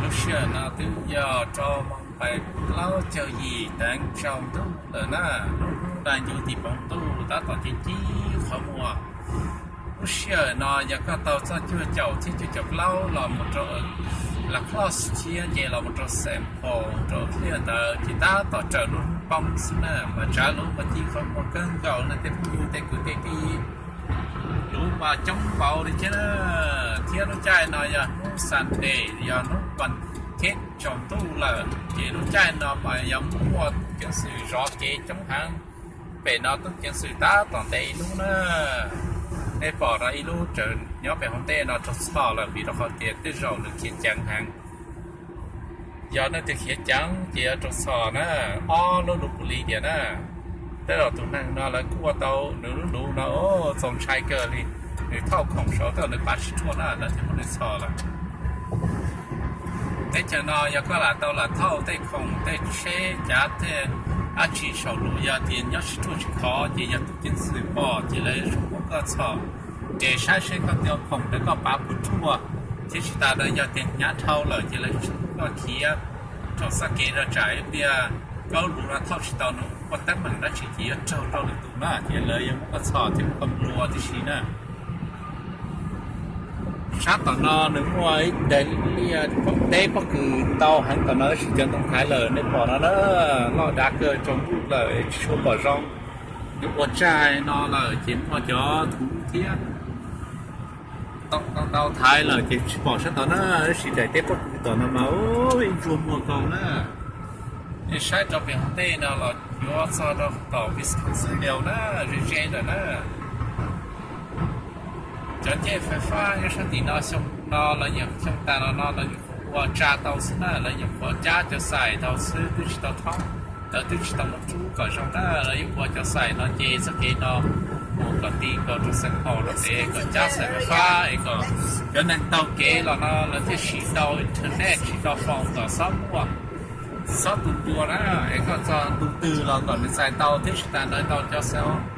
Lub sij hawm no twb yog rau moos pais plaub caug yim teev tsaus ntuj lawm na, lub hnub dag ncu tim poov ntuj tab tom ci ci qhov muag. Lub sij hawm no yog koj tau txoj cuaj caum thiab cuaj caum plaub los mus rau La Crosse thiab nce los mus rau Saint Paul rau tiaj ntawd ces tab tom raws lub hnub poob xwb na, mas tsav lub mas ci qhov muag kawg nkaus na tej phooj ywg tej kwv tej tij. Lub mas coob npaum li thiab na, thiab lub caij no yog hnub Sunday, yog hnub vas thib tsaus ntuj lawm, ces lub caij no mas yog muaj ceev xwm zov kev coob heev. Pem no tub ceev xwm tab tom ntes ib lub na. Nej pom no ib lub tsaws nyob pem hauv ntej no raug txhom lawm vim rau qhov tias tej zaum nws khiav ceev heev. Yog nej twg khiav ceev ces yuav raug txhom na. Ob lub lus pus lis tias na, tej zaum tus neeg no lawv kuaj tau nws lub lus no txaus ntshai kawg li, nws thauj khoom saud tej zaum nws pav tsis ruaj na lawv thiaj muab nws txhom lawm. Teb chaws no yog koj lam tau lam thauj tej khoom tej tsheb cav tej dab tsi saum lus yog tias nyob tsis ruaj tsis khov ces yog tub ceev xwm pom ces lawv yuav tsum muab koj txhom. Ces saib seb koj tej khoom ntawd koj pav puas ruaj, thiab tsis tas ntawd yog tias hnyav dhau lawm ces lawv yuav tsum muab koj khiav rau txoj kev rau tsam ib pliag koj lub lus no thauj tsis tau nws ua teeb meem dab tsi ces yuav raug rau lwm tus na ces lawv yuav muab koj txhom thiab muab koj nplua tib si na. Sab tom no nws muaj ib daim liaj teb pob kws ntau heev tom no tab sis cov ntoo thaiv lawm nej pom no na, loj dav kawg tsaus ntuj lawm tsis tshua pom zoo. Nws ua tsaig no lawm ces muaj cov thuv thiab ntau ntau thaiv lawm ces tsis pom sab tom na, tab sis daim teb pob kws tom no mas ib ntsuag muag nkaus na. Nej saib rau pem hauv ntej no los yuav txog rau tom Wisconsin Dells na, ze ze lawm na. Cov ncej fais fab nyob sab tim no xyoo no los yeej xyoo tas los no los yeej ua tsa tau xwb na, lawv yeej ua cab cov xais tau xwb twb tsis tau thoob, lawv twb tsis tau muab rub kom zoo na, lawv yeej ua cov xais no nce txoj kev no mus kom ti nkaus rau Xeev Haus rau es kom cab xais fais fab es kom cov neeg taug kev los no lawv thiaj siv tau internet siv tau phone kom txhob muaj, txhob tu ncua na, es koj txog ntu twg los kom nws txais tau thiab tsis tas ntawd tau cov xais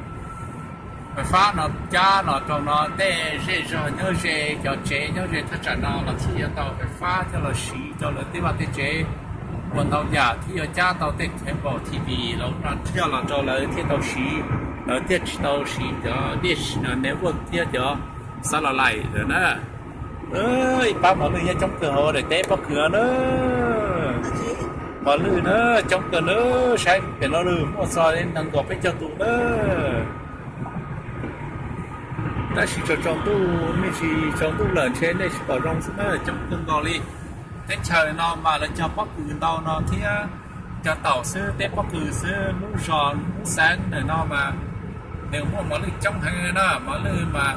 fais fab no cab los rau no tej zej zog nyob ze, cov tsev nyob ze thaj tsam no los thiaj yuav tau fais fab coj los siv rau lawv tej vaj tej tsev ua ntau yam thiab yuav cab tau tej cable T V los no coj los rau lawv thiaj tau siv, lawv thiaj tsis tau siv cov diaj network thiab cov satellite lawm na. Ib pab mos lwj nyob coob kawg hauv daim teb pob kws na. Mos lwj na, coob kawg na, saib pem no lwj muaj txog nees nkaum peb caug tus na. Tab sis tsaus tsaus ntuj, me ntsis tsaus ntuj lawm ntshe nej tsis pom zoo xwb na, coob kawg nkaus li. Teb chaws no mas lawv cog pob kws ntau no thiab cog taum xwb, teb pob kws xwb, lub zos lub xeev ntawm no mas nws muaj mos lwj coob heev na, mos lwj mas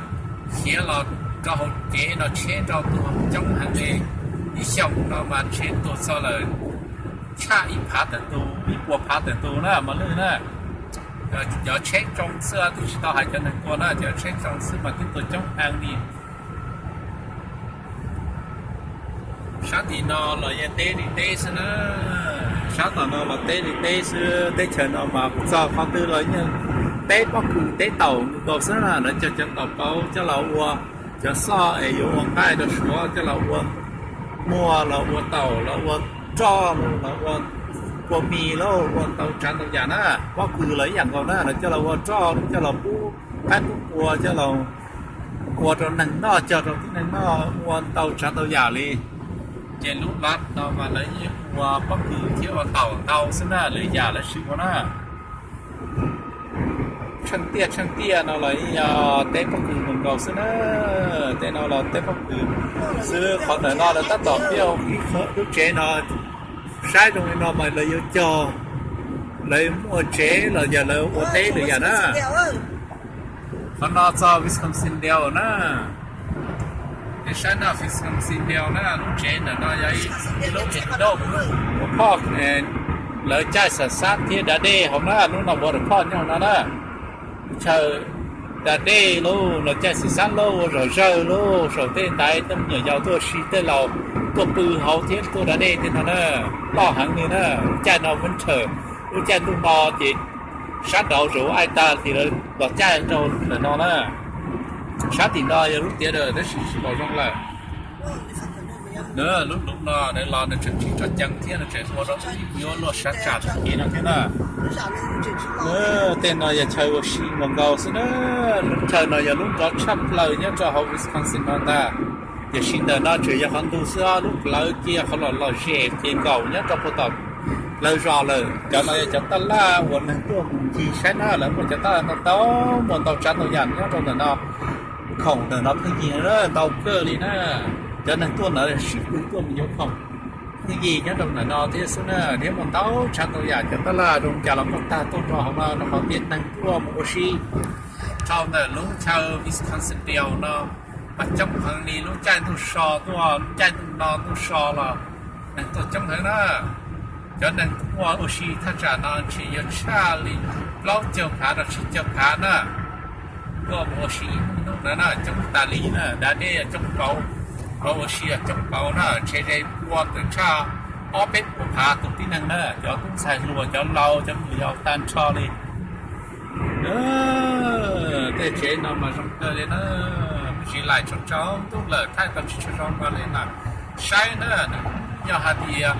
khiav los rau hauv kev no tsheb rau tuag coob heev li. Ib xyoos no mas ntshe tuag txog lawm tshaj ib phav tawm tus, ib puas phav tawm tus na mos lwj na. Cov tsheb tsoo xwb twb tsis tau hais cov neeg tua na, cov tsheb tsoo xwb mas twb tuag coob heev li. Sab tim no los yeej teb li teb xwb na, sab tom no los teb li teb xwb, teb chaws no mas txog qhov twg los yeej teb pob kws teb taum nkaus xwb na, lawv cog cov taum pauv coj los ua cov xoj es yuav ua nqaij rau suav coj los ua muag los ua taum los ua roj los ua kua mis los ua ntau tsav ntau yam na, pob kws los ib yam nkaus na, lawv coj los ua roj, coj los pub qaib pub npua, coj los ua rau neeg noj, cog rau tib neeg noj, ua ntau tsav ntau yam li. Ces lub lab no mas lawv yeej ua pob kws thiab ua taum ntau xwb na, lwm yam lawv tsis ua na. Tsheej tiaj tsheej tiaj no los yog teb pob kws nkaus xwb na. Tej no los teb pob kws xwb, qhov ntawm no lawv tab tom build ib lub tsev no, saib zoo li no mas lawv yuav cog, lawv muaj tsev los yog lawv ua teb lwm yam na. Qhov no txog Wisconsin Dells na. Nej saib no Wisconsin Dells na, lub tsev ntawm no yog ib lub doj ua phoj, lawv caij xam xab thiab da dej hauv na, lub no ua da phoj nyob hauv no na. Chaw da dej lauj, lawv caij xam xab lauj, ua zom zawg lauj, saum tej ntaiv tej me nyuam yaus tuaj si tej laus tuaj pw hauv thiab tuaj da dej tej no na, loj heev li na. Lub caij no winter, lub caij ntuj no ces sab nraud zaum ai tag ces lawv los caij rau ntawm no na. Sab tim no yog lub tiav daws tab sis tsis pom zoo lawm. Lub lub no nws los nws tseem tsis tso ceev thiab, nws tseem ua rau ib kuv yuav luaj sab tsam tag kis no thiab na. Tej no yog chaw ua si nkaus nkaus xwb na. Lub chaw no yog lub nrov tshaj plaws nyob rau hauv Wisconsin no ntag. Tiam sis ntawm no tseem yog qhov ntug xwb, lub plawv kiag qhov los lom zem ces nkaum nyob rau puag tom plawv zos lawm. Cov no yog cov taj laj uas neeg tuaj mus ncig saib na, lawv muaj cov taj laj ntau ntau, muaj ntau tsav ntau yam nyob rau ntawm no. Khoom ntawm no pheej yig ntau kawg li na. Cov neeg tuaj ntawd sib pw tuaj mus yuav khoom pheej yig nyob rau ntawm no thiab xwb na. Thiab muaj ntau tsav ntau yam, cov taj laj zoo li cas los muaj tag tuaj rau hauv no, rau qhov tias neeg tuaj mus ua si rau ntawm lub chaw Wisconsin Dells no mas coob heev li. Lub caij ntuj so tuaj, lub caij ntuj no ntuj so los neeg tuaj coob heev na. Cov neeg tuaj ua si thaj tsam no ntshe yuav tshaj li plaub caug phav rau tsib caug phav na. Tuaj mus ua si ib hnub ntawd na coob tas li na, dav deb coob pauv, los ua si coob pauv na, ntshe ze pua ntawm tshaj ob peb puas phav tus tib neeg na, cov tub ntxhais hluas, cov laus, cov me nyuam yaus tag nrho li. Tej tsev no mas zoo kawg li na, tab sis laim tsaus ntuj lawm thaij tau tsis tshua zoo no li na. Saib na, yog hais tias